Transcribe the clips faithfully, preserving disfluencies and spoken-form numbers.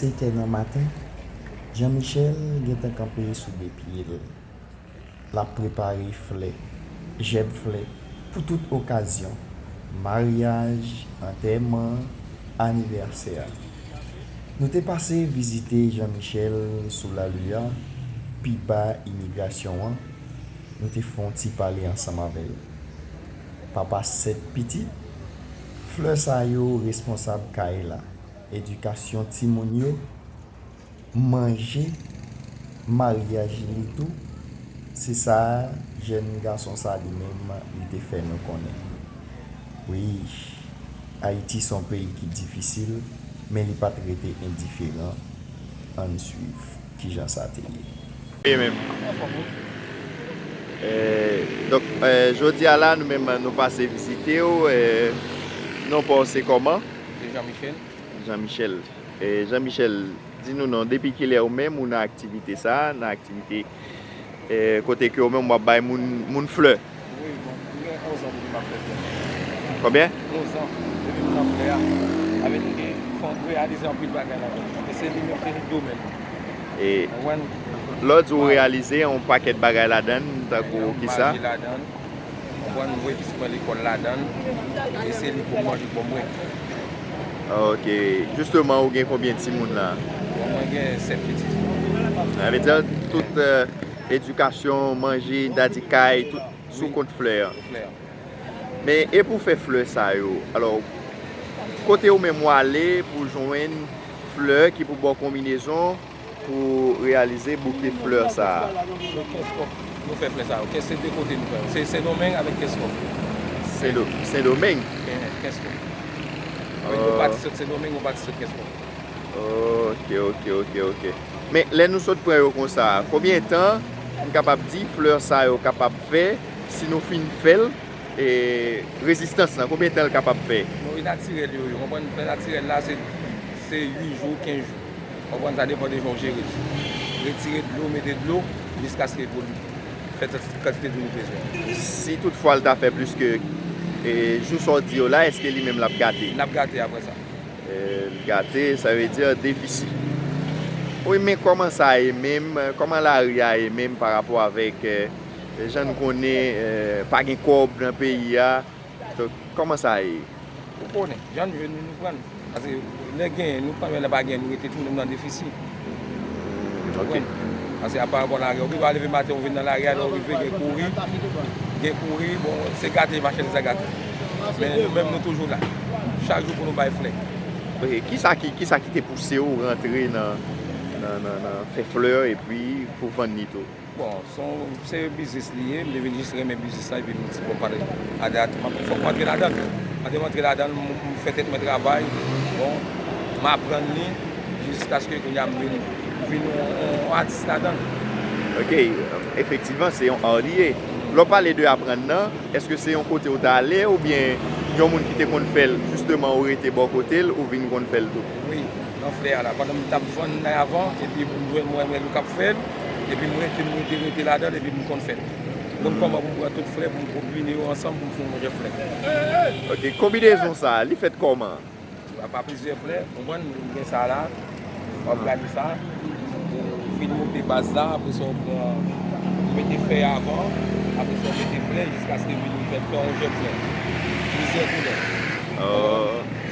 Sèt è nan maten, Jean Michel gentan kanpe sou de pye l. L ap prepare flè, jèb flè, pou tout okazyon, maryaj, antèman, anivèsè. Nou te pase vizite Jean Michel sou lari a, pi ba imigrasyon an, nou te fè yon ti pale ansanm avè l. Papa sèt pitit, flè sa yo responsab kay la, edikasyon timoun yo, manje, maryaj li tou, se sa jèn gason sa li menm li te fè nou konnen. Wi, Ayiti se yon peyi ki difisil, men li pa t rete endiferan. Ann swiv kijan sa te ye. E menm. Eh, donk, eh, jodi a la, nou menm, nou pase vizite w, eh, non pa w se kòman? Se Jean Michel. Jean Michel. Eh, Jean Michel, di nou non, depi kilè ou menm ou nan aktivite sa, nan aktivite, eh, kote ke ou menm w ap bay moun, moun flè? Wi, bon, m gen onz an depi m ap fè flè. Konbyen? Onz an depi m nan flè a. Sa vle di ke fò m reyalize anpil bagay ladan. E se li menm ki domèn. E lè w di w reyalize yon pakèt bagay ladan, tankou kisa? Maji ladan. Konprann, m voye pitit mwen lekòl ladan l, e se li pou manje pou mwen. Ok. Jisteman, ou gen konbyen timoun la? Bon, mwen gen sèt pitit. Sa vle di, tout, eh, edikasyon, manje, n ta di kay, tout sou kont flè an. Sou flè an. Men, e pou fè flè sa yo, alò, kote ou menm w ale pou jwenn flè ki pou ba w konbinezon pou reyalize bouke flè sa a? Se Kenskòf nou fè flè sa yo. Kè-, se de kote nou fè. Se Sendomeng avèk Kenskòf. Sendomeng? Kenskòf. Yon pati sot Sendomeng, yon pati sot Kenskòf. Ok, ok, ok, ok. Men lè nou sot pran yo konsa, konbyen tan n kapab di flè sa yo kapab fè si nou fin fè l? E rezistans lan, konbyen tan l kapab fè? Non, e natirèl yo ye, konprann? Flè natirèl la, se, se uit jou, kenz jou. Konprann? Sa depann de jan w jere l. Retire dlo, mete dlo, jiskaske pou l fè tout kantite dlo nou bezwen. Si toutfwa l ta fè plis ke, e, jou sa w di yo la, èske li menm l ap gate? L ap gate apre sa. E, l gate, sa vle di defisi. Wi, men kòman sa ye menm? Kòman lari a ye menm pa rapò avèk, e, jan n konnen, e, pa gen kòb nan peyi a? Donk, kòman sa ye? Ou konnen, jan n jwenn li, nou pran l. Paske lè genyen, nou pran, men lè pa genyen, nou rete tou menm nan defisi. Ou konprann? Paske a pa rapò lari a, ou pi pa leve maten, ou vin nan lari a, lè ou rive, gen kouri, gen kouri, bon, se gate machandiz la gate. Men nou menm, nou toujou la. Chak jou pou nou bay flè. Ok, kisa ki, kisa ki te pouse w rantre nan, nan, nan, nan fè flè epi pou vann li tou? Bon, se yon, se biznis li ye, m te vin jis renmen biznis la, epi m di, bon, fòk, fòk m antre ladan l. Pandan m antre ladan l, m, m fè tèt mwen travay, bon, m aprann li, jiskaske kounye a m vin, vin yon, yon atis ladan l. Ok, efektivman, se yon ar li ye. Lè w pale de aprann nan, èske se yon kote w t ale, oubyen yon moun ki te konn fè l, jisteman, ou rete bò kote l, ou vin konn fè l tou? Wi. Nan flè a la, pandan m t ap vann nan avan, epi m jwenn mwen, mwen, nou k ap fè l, epi m rete, m rete, rete ladan l, epi m konn fè l. M konn kòman pou m pran tout flè, pou m konbine yo ansanm, pou m fè yon jèb flè. Ok, konbinezon sa a, li fèt kòman? Pa, pa plizyè flè, konprann, m gen sa la, w ap gade sa, ou fin monte baz la, apre sa w pran, ou mete fè avan, apre sa w mete flè, jiskaske vin fè, fè yon jèb flè. Plizyè koulè.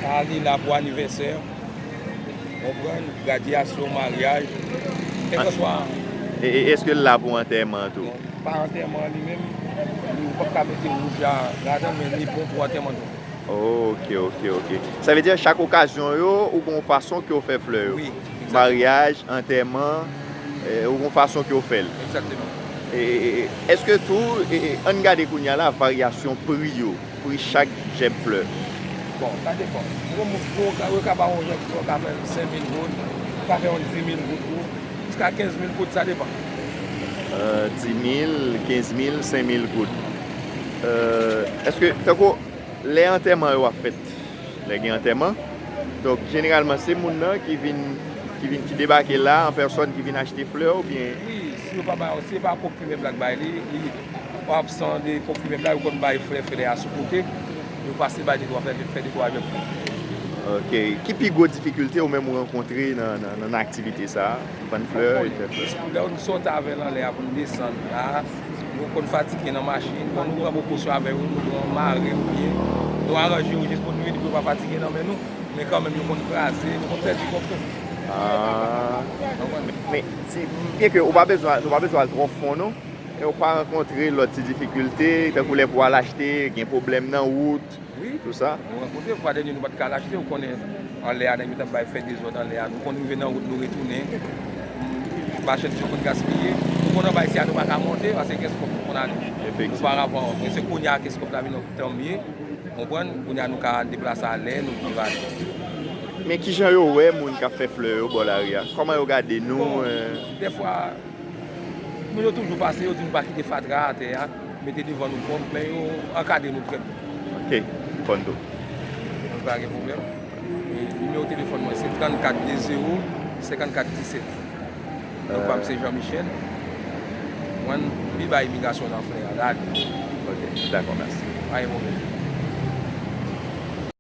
Sa a li la pou anivèsè. Konprann, gradyasyon, maryaj, kèlkeswa. E, e èske l la pou antèman tou? Non, pa antèman li menm, ou p ap ka mete wouj la ladan l, men li bon pou antèman tou. Ok, ok, ok. Sa vle di chak okazyon yo, ou gen yon fason ke w fè flè yo? Wi, egzakteman. Maryaj, antèman, e, ou gen yon fason ke w fè l? Egzakteman. E, e, e, èske tou, e, e, ann gade kounye a la, varyasyon pri yo? Pri chak jèb flè? Bon, sa depann. Yon moun, yon ka, yo ka ba w yon jèb flè, w ka fè l senk mil goud, w ka fè yon dis mil goud tou, jiska kenz mil goud, sa depann. Euh, dis mil, kenz mil, senk mil goud. Euh, èske, tankou, lè antèman yo ap fèt, lè gen antèman, donk, jeneralman, se moun nan ki vin, ki vin, ki debake la, an pèsòn, ki vin achte flè, oubyen? Wi, si yo pa ba, si se pa pwòp fimè blag bay li, li, w absan de pwòp fimè blag, yo konn bay frè, frè a sou kote, yo pase bay de twa, fè, fè de twa jèb flè. Ok, ki pi gwo difikilte ou menm ou rankontre nan, nan, nan aktivite sa a? Vann flè, e fè flè. Lè nou sot avè l anlè a pou n desann la, nou konn fatige nan machin, lè nou pran pwopòsyon avè yo, nou pran mare yo byen, nou aranje yo jis pou nou vini pou yo pa fatige nan men nou. Men kanmenm, nou konn kraze, nou konn pèdi kòb tou. Ah. Men, si, byen ke ou pa bezwen, nou pa bezwen al twò fon, non. Men ou pa rankontre lòt ti difikilte, tankou lè pou al achte, gen pwoblèm nan wout, Wi, tou sa. Nou rankontre, fwa dènye nou pa t ka al achte, ou konnen anlè a, nèg yo t ap bay fè dezòd anlè a. Nou konn rive nan wout, nou retounen. Machandiz yo konn gaspiye. Nou konn anba isi a, nou pa ka monte, paske gen kòb nou konn ale. Efektivman. Oparavan, men se kounye a ke kòb la vin tan mye. Konprann? Kounye a nou ka deplase alè, nou viv alè. Men kijan yo wè moun k ap fè flè yo bò lari a? Kòman yo gade nou? euh? Dèfwa, moun yo toujou pase, yo di nou pa kite fatra atè a, mete devan nou pwòp, men yo ankadre nou trè byen. Ok, konn tou. Nou pa gen pwoblèm. E nimewo telefòn mwen se trannkat de zewo senkannkat disèt. Non pa m se Jean Michel. Mwen, li bay imigrasyon nan flè a, la. Ok, dakò, mèsi. Pa gen pwoblèm.